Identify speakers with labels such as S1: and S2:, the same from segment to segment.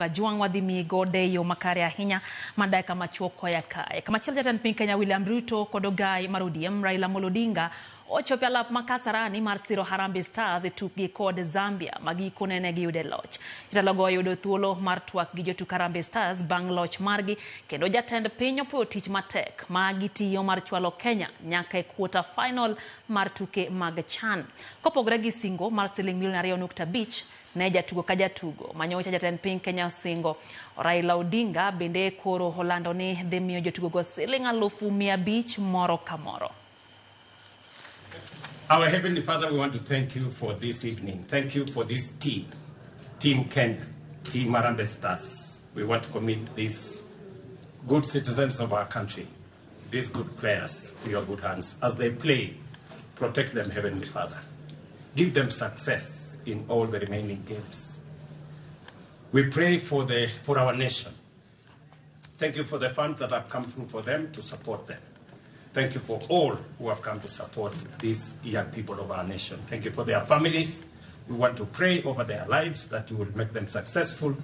S1: Kajwang' wadhi miyi godo e yo makare ahinya ma dakika machuok koya kae. Kamachielo jatend piny Kenya William Ruto kod ogai mar ODM Raila Amolo Odinga ochopo e alap ma Kasarani mar siro Harambee Stars e tukgi kod Zambia ma gikone ne giyude loch. Jotelo oyudo thuolo mar twak gi jotuk Harambee Stars bang' loch margi kendo jatend piny opuoyo tich matek ma gitiyo mar chwalo Kenya nyaka e quarter final mar tuke mag CHAN. Kopogore gi singo mar siling milion 2.5 ne jatugo ka jatugo manyocha jatend piny Kenya osingo. Raila Odinga bende koro olando ni dhi miyo jotugogo siling 500,000 moro ka moro.
S2: Our Heavenly Father, we want to thank you for this evening. Thank you for this team, Team Kenya, Team Harambee Stars. We want to commit these good citizens of our country, these good players, to your good hands. As they play, protect them, Heavenly Father. Give them success in all the remaining games. We pray for our nation. Thank you for the funds that have come through for them to support them. Thank you for all who have come to support these young people of our nation. Thank you for their families. We want to pray over their lives that you will make them successful,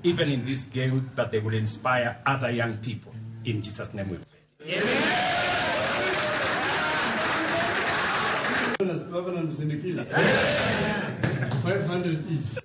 S2: even in this game, that they will inspire other young people. In Jesus' name we pray.
S3: Baba namsindikiza 500 each.